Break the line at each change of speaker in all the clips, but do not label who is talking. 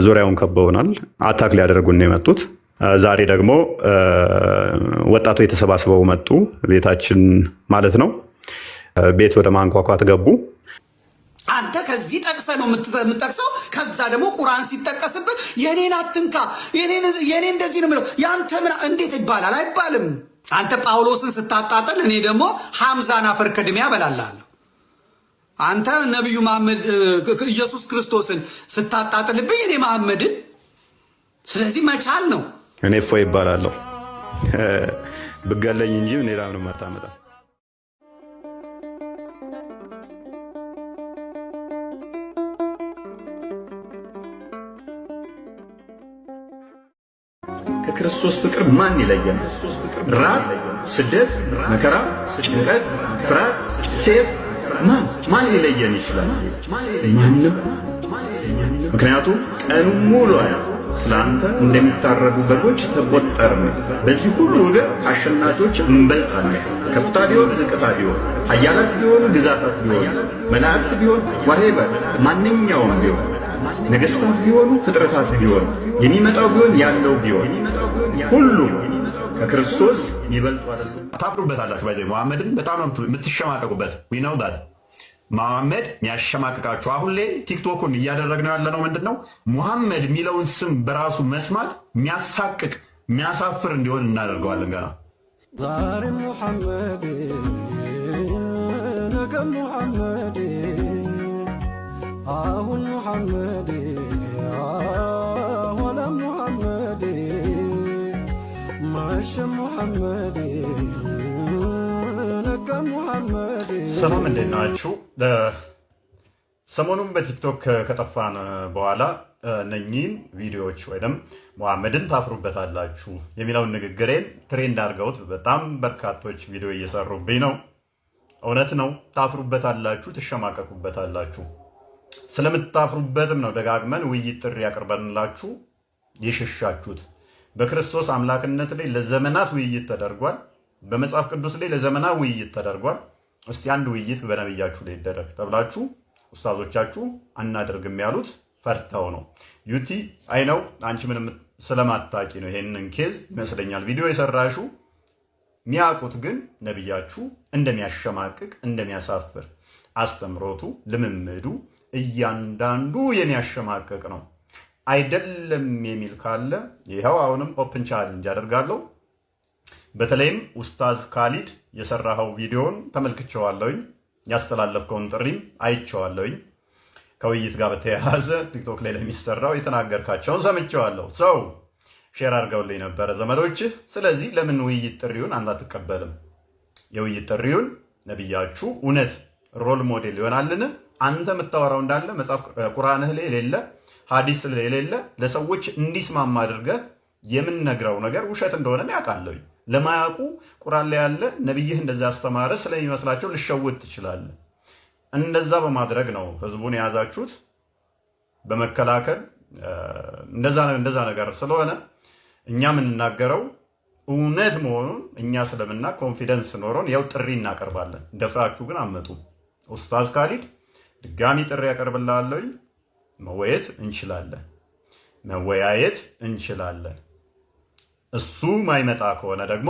ዙሪያውን ከበውናል። Attack ሊያደርጉን ነው የመጡት። ዛሬ ደግሞ ወጣቶች ተሰባስበው መጡ፣ ቤታችን ማለት ነው። ቤት ወደ ማንኳኳት ገቡ።
አንተ ከዚህ ጠቅሰህ ነው የምትጠቅሰው። ከዛ ደግሞ ቁርአን ሲጠቀስበት የኔን አትንካ፣ የኔ እንደዚህ ነው የሚለው፣ ያንተ ምን እንዴት ይባላል? አይባልም። አንተ ጳውሎስን ስታጣጥል፣ እኔ ደግሞ ሐምዛን አፈር ከድሜ አበላልሃለሁ። አንተ ነቢዩ መሐመድ ኢየሱስ ክርስቶስን ስታጣጥልብኝ፣ እኔ መሐመድን። ስለዚህ መቻል ነው።
እኔ እፎይ ይባላለሁ። ብገለኝ እንጂ ሌላ ምንም አታመጣም።
ከክርስቶስ ፍቅር ማን ይለየናል? ራብ፣ ስደት፣ መከራ፣ ጭንቀት፣ ፍርሃት፣ ሰይፍ ማን ማን ሊለየን ይችላል? ማንም። ምክንያቱም ቀኑን ሙሉ ስለ አንተ እንደሚታረዱ በጎች ተቆጠርን። በዚህ ሁሉ ግን ከአሸናፊዎች እንበልጣለን። ከፍታ ቢሆን ዝቅታ ቢሆን፣ ኃያላት ቢሆኑ ግዛታት ቢሆን፣ መላእክት ቢሆን፣ whatever ማንኛውም ቢሆን፣ ነገስታት ቢሆኑ፣ ፍጥረታት ቢሆን፣ የሚመጣው ቢሆን፣ ያለው ቢሆን፣ ሁሉ ከክርስቶስ የሚበልጡ አይደሉም።
ታፍሩበታላችሁ። By the way መሐመድን በጣም ነው የምትሸማቀቁበት። We know that መሐመድ የሚያሸማቅቃችሁ። አሁን ላይ ቲክቶኩን እያደረግነው ያለነው ምንድን ነው? ሙሐመድ የሚለውን ስም በራሱ መስማት የሚያሳቅቅ የሚያሳፍር እንዲሆን እናደርገዋለን። ገና
ዛሬ ሙሐመድ፣ ነገ ሙሐመድ፣ አሁን ሙሐመድ፣ ኋላ ሙሐመድ፣ መሸ ሙሐመድ፣ ነጋ ሙሐመድ።
ሰላም፣ እንዴት ናችሁ? ሰሞኑን በቲክቶክ ከጠፋን በኋላ እነኚህን ቪዲዮዎች ወይም ሙሐመድን ታፍሩበታላችሁ የሚለውን ንግግሬን trend አድርገውት በጣም በርካቶች ቪዲዮ እየሰሩብኝ ነው። እውነት ነው፣ ታፍሩበታላችሁ፣ ትሸማቀቁበታላችሁ። ስለምታፍሩበትም ነው ደጋግመን ውይይት ጥሪ ያቀርበንላችሁ የሸሻችሁት። በክርስቶስ አምላክነት ላይ ለዘመናት ውይይት ተደርጓል። በመጽሐፍ ቅዱስ ላይ ለዘመናት ውይይት ተደርጓል። እስቲ አንድ ውይይት በነብያችሁ ላይ ይደረግ ተብላችሁ ኡስታዞቻችሁ አናደርግም ያሉት ፈርተው ነው። ዩቲ I know አንቺ ምንም ስለማታቂ ነው ይሄንን case ይመስለኛል ቪዲዮ የሰራሹ። የሚያውቁት ግን ነቢያችሁ እንደሚያሸማቅቅ፣ እንደሚያሳፍር፣ አስተምሮቱ፣ ልምምዱ እያንዳንዱ የሚያሸማቅቅ ነው። አይደለም የሚል ካለ ይኸው አሁንም open challenge አደርጋለሁ። በተለይም ኡስታዝ ካሊድ የሰራኸው ቪዲዮን ተመልክቼዋለሁኝ፣ ያስተላለፍከውን ጥሪም አይቼዋለሁኝ። ከውይይት ጋር በተያያዘ ቲክቶክ ላይ ለሚሰራው የተናገርካቸውን ሰምቼዋለሁ። ሰው share አድርገውልኝ ነበረ ዘመዶችህ። ስለዚህ ለምን ውይይት ጥሪውን አንተ አትቀበልም? የውይይት ጥሪውን ነቢያችሁ እውነት role model ይሆናልን? አንተ የምታወራው እንዳለ መጽሐፍ ቁርአንህ ላይ የሌለ፣ ሀዲስ ላይ የሌለ፣ ለሰዎች እንዲስማማ አድርገህ የምንነግረው ነገር ውሸት እንደሆነ ያውቃለሁ። ለማያውቁ ቁርአን ላይ ያለ ነቢይህ እንደዛ ያስተማረ ስለሚመስላቸው ልሸውድ ትችላለህ። እንደዛ በማድረግ ነው ህዝቡን የያዛችሁት በመከላከል። እንደዛ ነገር ስለሆነ እኛ የምንናገረው እውነት መሆኑን እኛ ስለምና confidence ኖሮን ያው ጥሪ እናቀርባለን። ደፍራችሁ ግን አመጡ። ኡስታዝ ካሊድ ድጋሚ ጥሪ ያቀርብልሃለሁኝ። መወያየት እንችላለን፣ መወያየት እንችላለን። እሱ ማይመጣ ከሆነ ደግሞ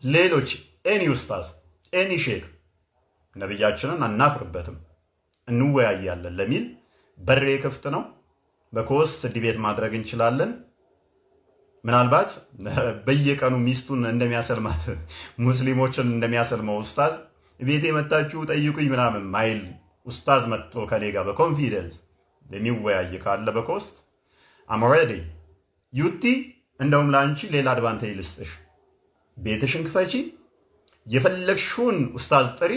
ሌሎች any ኡስታዝ፣ any ሼክ ነቢያችንን አናፍርበትም እንወያያለን ለሚል በሬ ክፍት ነው። በ co-host debate ማድረግ እንችላለን። ምናልባት በየቀኑ ሚስቱን እንደሚያሰልማት፣ ሙስሊሞችን እንደሚያሰልመው ኡስታዝ ቤቴ መጣችሁ ጠይቁኝ ምናምን ማይል ኡስታዝ መጥቶ ከኔ ጋር በ confidence የሚወያይ ካለ በ co-host I'm ready። ዩቲ፣ እንደውም ለአንቺ ሌላ advantage ልስጥሽ። ቤትሽን ክፈቺ፣ የፈለግሽውን ኡስታዝ ጥሪ።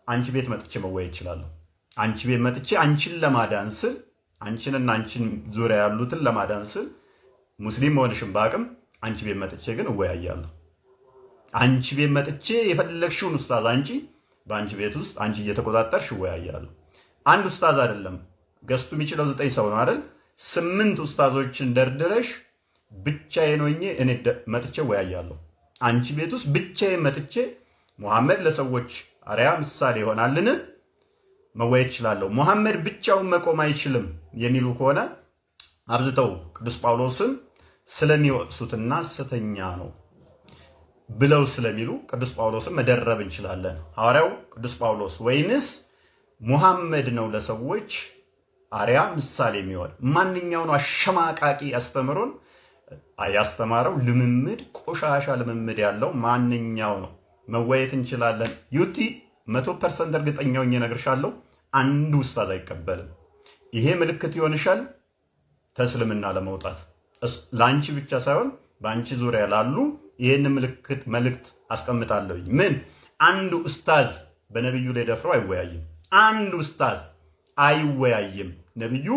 አንቺ ቤት መጥቼ መወያየት እችላለሁ። አንቺ ቤት መጥቼ አንቺን ለማዳን ስል፣ አንቺንና አንቺን ዙሪያ ያሉትን ለማዳን ስል፣ ሙስሊም መሆንሽን በአቅም አንቺ ቤት መጥቼ ግን እወያያለሁ። አንቺ ቤት መጥቼ የፈለግሽውን ኡስታዝ አንቺ በአንቺ ቤት ውስጥ አንቺ እየተቆጣጠርሽ እወያያለሁ። አንድ ኡስታዝ አይደለም፣ guest ኡ የሚችለው ዘጠኝ ሰው ነው አይደል? ስምንት ኡስታዞችን ደርድረሽ ብቻዬን ሆኜ እኔ መጥቼ እወያያለሁ። አንቺ ቤት ውስጥ ብቻዬን መጥቼ ሙሐመድ ለሰዎች አርያ ምሳሌ ይሆናልን መወያየት እችላለሁ። ሙሐመድ ብቻውን መቆም አይችልም የሚሉ ከሆነ አብዝተው ቅዱስ ጳውሎስን ስለሚወቅሱትና ሐሰተኛ ነው ብለው ስለሚሉ ቅዱስ ጳውሎስን መደረብ እንችላለን። ሐዋርያው ቅዱስ ጳውሎስ ወይንስ ሙሐመድ ነው ለሰዎች አርያ ምሳሌ የሚሆን? ማንኛው ነው አሸማቃቂ አስተምሮን ያስተማረው? ልምምድ ቆሻሻ ልምምድ ያለው ማንኛው ነው? መወያየት እንችላለን። ዩቲ 100% እርግጠኛ ሆኜ እነግርሻለሁ፣ አንዱ ኡስታዝ አይቀበልም። ይሄ ምልክት ይሆንሻል ከእስልምና ለመውጣት፣ ለአንቺ ብቻ ሳይሆን በአንቺ ዙሪያ ላሉ ይህን ምልክት መልእክት አስቀምጣለሁኝ። ምን አንዱ ኡስታዝ በነቢዩ ላይ ደፍሮ አይወያይም። አንድ ኡስታዝ አይወያይም። ነቢዩ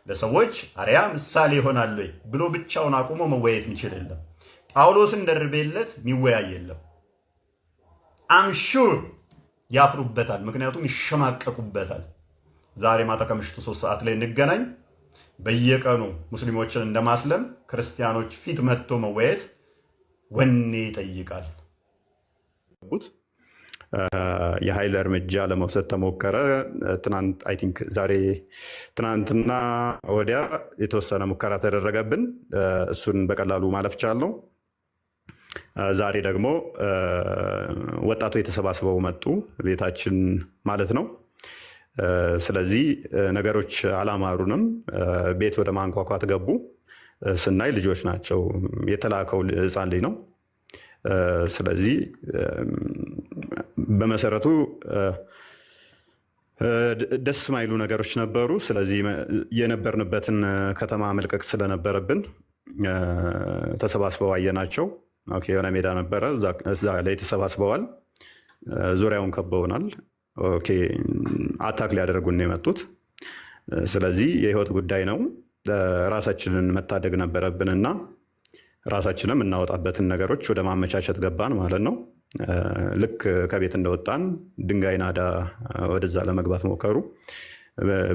ለሰዎች አርያ ምሳሌ ይሆናል ወይ ብሎ ብቻውን አቁሞ መወያየት የሚችል የለም። ጳውሎስን ደርቤለት የሚወያይ የለም። I'm sure ያፍሩበታል፣ ምክንያቱም ይሸማቀቁበታል። ዛሬ ማታ ከምሽቱ 3 ሰዓት ላይ እንገናኝ። በየቀኑ ሙስሊሞችን እንደማስለም ክርስቲያኖች ፊት መጥቶ መወያየት ወኔ ይጠይቃል።
የኃይል እርምጃ ለመውሰድ ተሞከረ። ትናንት፣ I think ዛሬ፣ ትናንትና ወዲያ የተወሰነ ሙከራ ተደረገብን። እሱን በቀላሉ ማለፍ ቻልነው። ዛሬ ደግሞ ወጣቶች ተሰባስበው መጡ ቤታችን ማለት ነው። ስለዚህ ነገሮች አላማሩንም። ቤት ወደ ማንኳኳት ገቡ። ስናይ ልጆች ናቸው። የተላከው ህፃን ልጅ ነው። ስለዚህ በመሰረቱ ደስ ማይሉ ነገሮች ነበሩ። ስለዚህ የነበርንበትን ከተማ መልቀቅ ስለነበረብን ተሰባስበው አየናቸው። Okay፣ የሆነ ሜዳ ነበረ፣ እዛ ላይ ተሰባስበዋል። ዙሪያውን ከበውናል። Okay፣ attack ሊያደርጉን ነው የመጡት። ስለዚህ የህይወት ጉዳይ ነው። ራሳችንን መታደግ ነበረብንና ራሳችንም የምናወጣበትን ነገሮች ወደ ማመቻቸት ገባን ማለት ነው። ልክ ከቤት እንደወጣን ድንጋይ ናዳ ወደዛ ለመግባት ሞከሩ።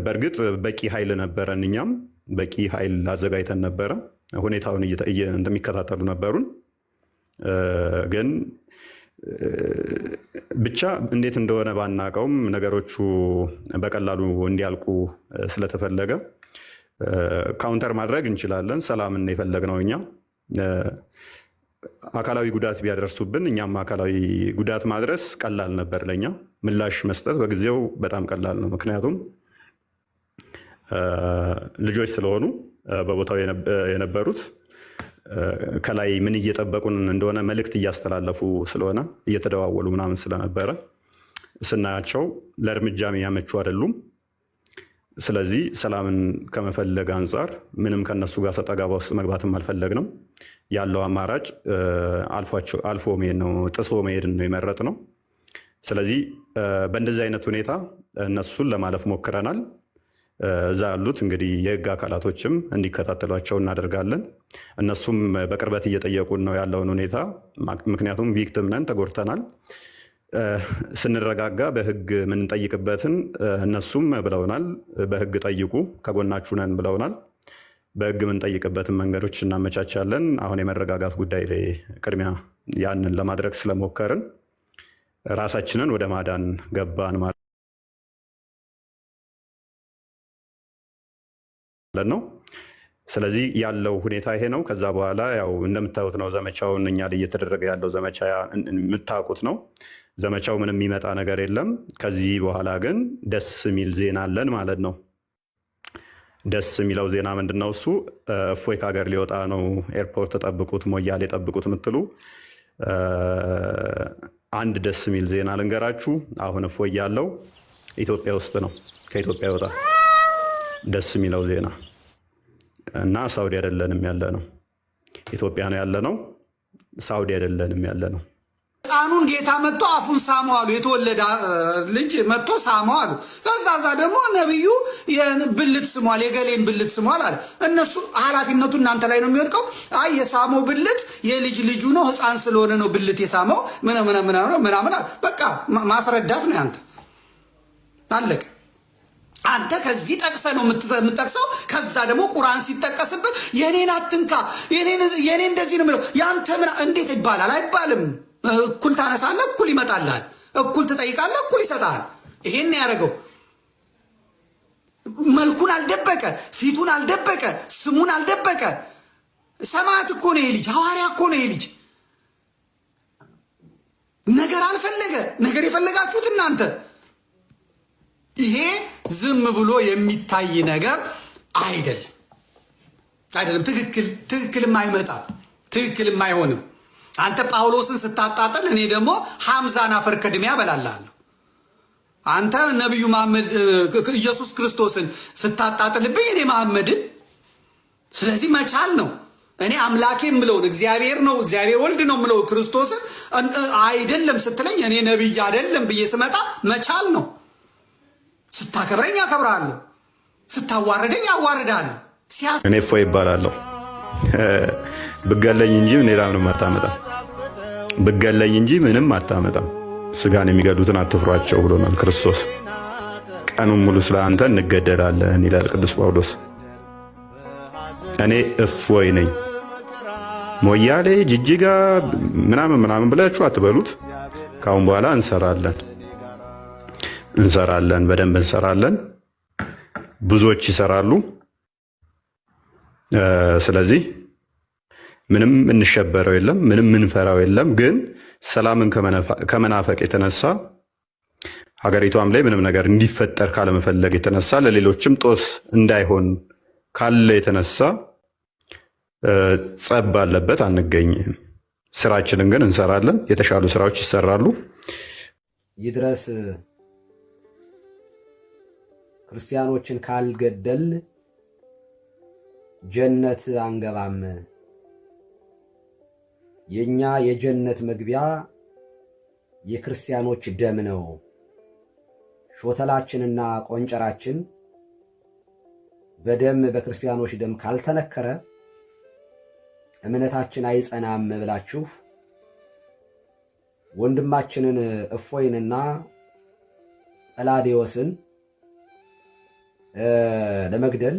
በእርግጥ በቂ ኃይል ነበረን፣ እኛም በቂ ኃይል አዘጋጅተን ነበረ። ሁኔታውን እንደሚከታተሉ ነበሩን። ግን ብቻ እንዴት እንደሆነ ባናቀውም ነገሮቹ በቀላሉ እንዲያልቁ ስለተፈለገ counter ማድረግ እንችላለን። ሰላምን የፈለግነው እኛ። አካላዊ ጉዳት ቢያደርሱብን እኛም አካላዊ ጉዳት ማድረስ ቀላል ነበር ለኛ። ምላሽ መስጠት በጊዜው በጣም ቀላል ነው። ምክንያቱም ልጆች ስለሆኑ በቦታው የነበሩት ከላይ ምን እየጠበቁን እንደሆነ መልእክት እያስተላለፉ ስለሆነ፣ እየተደዋወሉ ምናምን ስለነበረ ስናያቸው ለእርምጃ የሚያመቹ አይደሉም። ስለዚህ ሰላምን ከመፈለግ አንጻር ምንም ከነሱ ጋር ሰጣ ገባ ውስጥ መግባትም አልፈለግንም። ያለው አማራጭ አልፎ መሄድ ነው፣ ጥሶ መሄድን ነው የመረጥነው። ስለዚህ በእንደዚህ አይነት ሁኔታ እነሱን ለማለፍ ሞክረናል። እዛ ያሉት እንግዲህ የህግ አካላቶችም እንዲከታተሏቸው እናደርጋለን። እነሱም በቅርበት እየጠየቁን ነው ያለውን ሁኔታ። ምክንያቱም victim ነን፣ ተጎድተናል። ስንረጋጋ በህግ የምንጠይቅበትን እነሱም ብለውናል። በህግ ጠይቁ፣ ከጎናችሁ ነን ብለውናል። በህግ የምንጠይቅበትን መንገዶች እናመቻቻለን። አሁን የመረጋጋት ጉዳይ ላይ ቅድሚያ ያንን ለማድረግ ስለሞከርን ራሳችንን ወደ ማዳን ገባን ማለት ነው። ስለዚህ ያለው ሁኔታ ይሄ ነው። ከዛ በኋላ ያው እንደምታዩት ነው ዘመቻውን፣ እኛ ላይ እየተደረገ ያለው ዘመቻ የምታውቁት ነው። ዘመቻው ምንም የሚመጣ ነገር የለም። ከዚህ በኋላ ግን ደስ የሚል ዜና አለን ማለት ነው። ደስ የሚለው ዜና ምንድን ነው? እሱ እፎይ ከሀገር ሊወጣ ነው፣ ኤርፖርት ጠብቁት፣ ሞያሌ ጠብቁት የምትሉ አንድ ደስ የሚል ዜና ልንገራችሁ። አሁን እፎይ ያለው ኢትዮጵያ ውስጥ ነው፣ ከኢትዮጵያ ይወጣ ደስ የሚለው ዜና እና ሳውዲ አይደለንም ያለ ነው፣ ኢትዮጵያ ነው ያለ ነው። ሳውዲ አይደለንም ያለ ነው።
ህፃኑን ጌታ መጥቶ አፉን ሳመው አሉ። የተወለደ ልጅ መጥቶ ሳመው አሉ። ከዛ ዛ ደግሞ ነቢዩ ብልት ስሟል፣ የገሌን ብልት ስሟል አለ። እነሱ ኃላፊነቱ እናንተ ላይ ነው የሚወድቀው። አይ የሳመው ብልት የልጅ ልጁ ነው፣ ህፃን ስለሆነ ነው ብልት የሳመው ምናምን ምናምን። በቃ ማስረዳት ነው ያንተ፣ አለቀ። አንተ ከዚህ ጠቅሰህ ነው የምትጠቅሰው። ከዛ ደግሞ ቁርአን ሲጠቀስበት የኔን አትንካ፣ የኔ እንደዚህ ነው የሚለው፣ ያንተ ምን እንዴት ይባላል? አይባልም። እኩል ታነሳለህ፣ እኩል ይመጣልሃል። እኩል ትጠይቃለህ፣ እኩል ይሰጣል። ይሄን ያደረገው መልኩን አልደበቀ፣ ፊቱን አልደበቀ፣ ስሙን አልደበቀ። ሰማዕት እኮ ነው ይሄ ልጅ፣ ሐዋርያ እኮ ነው ይሄ ልጅ። ነገር አልፈለገ። ነገር የፈለጋችሁት እናንተ። ይሄ ዝም ብሎ የሚታይ ነገር አይደለም፣ አይደለም። ትክክል ትክክልም አይመጣም፣ ትክክልም አይሆንም። አንተ ጳውሎስን ስታጣጥል፣ እኔ ደግሞ ሐምዛን አፈር ከድሜ አበላልሃለሁ። አንተ ነቢዩ መሐመድ ኢየሱስ ክርስቶስን ስታጣጥልብኝ፣ እኔ መሐመድን። ስለዚህ መቻል ነው። እኔ አምላኬ የምለውን እግዚአብሔር ነው፣ እግዚአብሔር ወልድ ነው የምለው ክርስቶስን አይደለም ስትለኝ፣ እኔ ነቢይ አይደለም ብዬ ስመጣ መቻል ነው። ስታከብረኝ አከብርሃለሁ፣ ስታዋርደኝ አዋርድሃለሁ።
እኔ እፎይ እባላለሁ። ብገለኝ እንጂ ሌላ ምንም አታመጣም። ብገለኝ እንጂ ምንም አታመጣም። ስጋን የሚገሉትን አትፍሯቸው ብሎናል ክርስቶስ። ቀኑን ሙሉ ስለ አንተ እንገደላለን ይላል ቅዱስ ጳውሎስ። እኔ እፎይ ነኝ። ሞያሌ፣ ጅጅጋ ምናምን ምናምን ብላችሁ አትበሉት። ከአሁን በኋላ እንሰራለን እንሰራለን፣ በደንብ እንሰራለን። ብዙዎች ይሰራሉ። ስለዚህ ምንም እንሸበረው የለም፣ ምንም እንፈራው የለም። ግን ሰላምን ከመናፈቅ የተነሳ፣ ሀገሪቷም ላይ ምንም ነገር እንዲፈጠር ካለመፈለግ የተነሳ፣ ለሌሎችም ጦስ እንዳይሆን ካለ የተነሳ ጸብ ባለበት አንገኝም። ስራችንን ግን እንሰራለን። የተሻሉ ስራዎች ይሰራሉ።
ይድረስ ክርስቲያኖችን ካልገደል ጀነት አንገባም። የኛ የጀነት መግቢያ የክርስቲያኖች ደም ነው። ሾተላችንና ቆንጨራችን በደም በክርስቲያኖች ደም ካልተነከረ እምነታችን አይጸናም ብላችሁ ወንድማችንን እፎይንና ጰላዲዮስን ለመግደል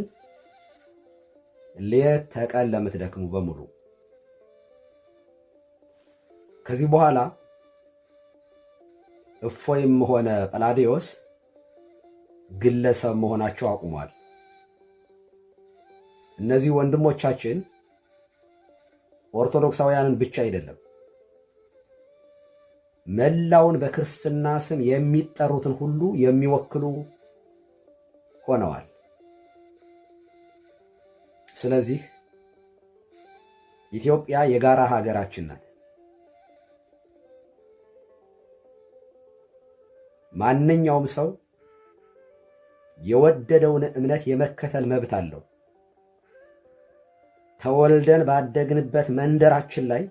ሌት ተቀን ለምትደክሙ በሙሉ፣ ከዚህ በኋላ እፎይም ሆነ ጰላዲዮስ ግለሰብ መሆናቸው አቁሟል። እነዚህ ወንድሞቻችን ኦርቶዶክሳውያንን ብቻ አይደለም፣ መላውን በክርስትና ስም የሚጠሩትን ሁሉ የሚወክሉ ሆነዋል። ስለዚህ ኢትዮጵያ የጋራ ሀገራችን ናት። ማንኛውም ሰው የወደደውን እምነት የመከተል መብት አለው። ተወልደን ባደግንበት መንደራችን ላይ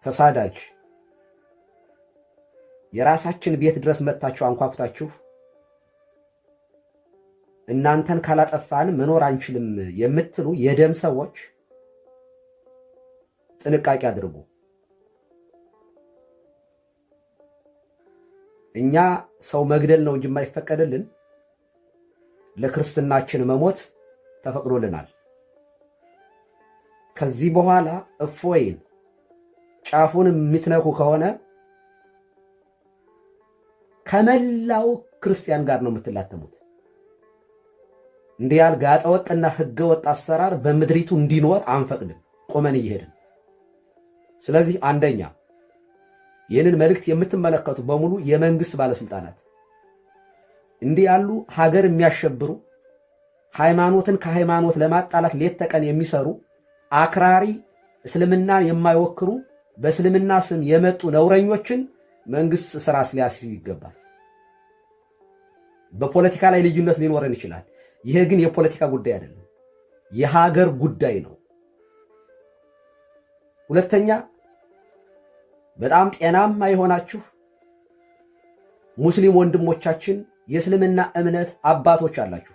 ተሳዳጅ የራሳችን ቤት ድረስ መጥታችሁ አንኳኩታችሁ እናንተን ካላጠፋን መኖር አንችልም የምትሉ የደም ሰዎች ጥንቃቄ አድርጉ። እኛ ሰው መግደል ነው እንጂ የማይፈቀድልን ለክርስትናችን መሞት ተፈቅዶልናል። ከዚህ በኋላ እፎይን ጫፉን የምትነኩ ከሆነ ከመላው ክርስቲያን ጋር ነው የምትላተሙት። እንዲህ ያለ ጋጠወጥና ህገወጥ አሰራር በምድሪቱ እንዲኖር አንፈቅድም፣ ቆመን እየሄድን። ስለዚህ አንደኛ፣ ይህንን መልእክት የምትመለከቱ በሙሉ የመንግስት ባለስልጣናት፣ እንዲህ ያሉ ሀገር የሚያሸብሩ፣ ሃይማኖትን ከሃይማኖት ለማጣላት ሌት ተቀን የሚሰሩ፣ አክራሪ እስልምናን የማይወክሉ፣ በእስልምና ስም የመጡ ነውረኞችን መንግስት ስራ ሊያስይዝ ይገባል። በፖለቲካ ላይ ልዩነት ሊኖረን ይችላል። ይሄ ግን የፖለቲካ ጉዳይ አይደለም፣ የሀገር ጉዳይ ነው። ሁለተኛ፣ በጣም ጤናማ የሆናችሁ ሙስሊም ወንድሞቻችን፣ የእስልምና እምነት አባቶች አላችሁ።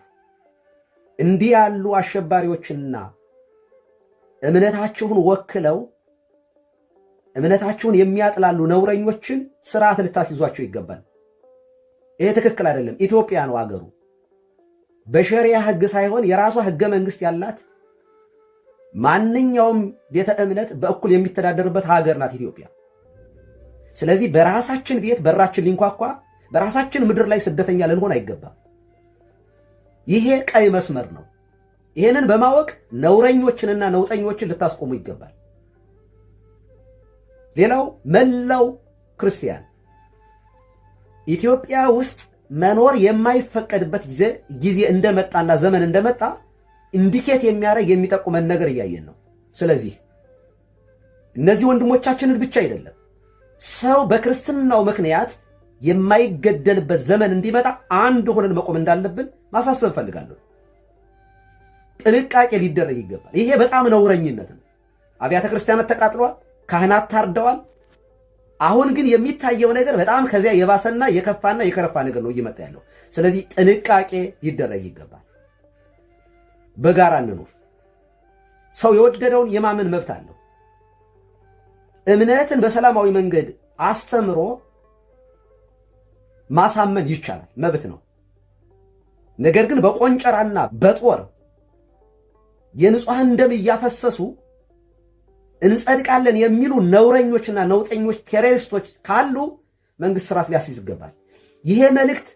እንዲህ ያሉ አሸባሪዎችና እምነታችሁን ወክለው እምነታችሁን የሚያጥላሉ ነውረኞችን ስርዓት ልታስይዟቸው ይገባል። ይሄ ትክክል አይደለም። ኢትዮጵያ ነው አገሩ። በሸሪያ ህግ ሳይሆን የራሷ ህገ መንግስት ያላት፣ ማንኛውም ቤተ እምነት በእኩል የሚተዳደርበት ሀገር ናት ኢትዮጵያ። ስለዚህ በራሳችን ቤት በራችን ሊንኳኳ፣ በራሳችን ምድር ላይ ስደተኛ ልንሆን አይገባም። ይሄ ቀይ መስመር ነው። ይሄንን በማወቅ ነውረኞችንና ነውጠኞችን ልታስቆሙ ይገባል። ሌላው መላው ክርስቲያን ኢትዮጵያ ውስጥ መኖር የማይፈቀድበት ጊዜ እንደመጣና ዘመን እንደመጣ indicate የሚያደርግ፣ የሚጠቁመን ነገር እያየን ነው። ስለዚህ እነዚህ ወንድሞቻችንን ብቻ አይደለም፣ ሰው በክርስትናው ምክንያት የማይገደልበት ዘመን እንዲመጣ አንድ ሆነን መቆም እንዳለብን ማሳሰብ እፈልጋለሁ። ጥንቃቄ ሊደረግ ይገባል። ይሄ በጣም ነውረኝነት ነው። አብያተ ክርስቲያናት ተቃጥለዋል፣ ካህናት ታርደዋል። አሁን ግን የሚታየው ነገር በጣም ከዚያ የባሰና የከፋና የከረፋ ነገር ነው እየመጣ ያለው። ስለዚህ ጥንቃቄ ሊደረግ ይገባል። በጋራ እንኑር። ሰው የወደደውን የማመን መብት አለው። እምነትን በሰላማዊ መንገድ አስተምሮ ማሳመን ይቻላል፣ መብት ነው። ነገር ግን በቆንጨራና በጦር የንጹሐን ደም እያፈሰሱ እንጸድቃለን የሚሉ ነውረኞችና ነውጠኞች terrorist ኦች ካሉ መንግስት ስርዓት ሊያስይዝ ይገባል። ይሄ መልእክት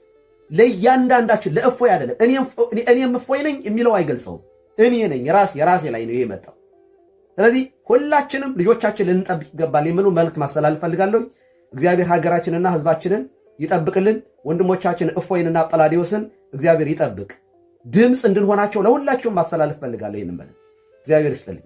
ለእያንዳንዳችን፣ ለእፎይ አይደለም። እኔም እፎይ ነኝ የሚለው አይገልጸውም። እኔ ነኝ፣ ራሴ የራሴ ላይ ነው ይሄ የመጣው። ስለዚህ ሁላችንም ልጆቻችን ልንጠብቅ ይገባል የሚሉ መልእክት ማስተላለፍ እፈልጋለሁ። እግዚአብሔር ሀገራችንና ሕዝባችንን ይጠብቅልን። ወንድሞቻችን እፎይንና ጳላዲዮስን እግዚአብሔር ይጠብቅ። ድምፅ እንድንሆናቸው ለሁላችሁም ማስተላለፍ እፈልጋለሁ። ይህንን መልእክት እግዚአብሔር ይስጥልኝ።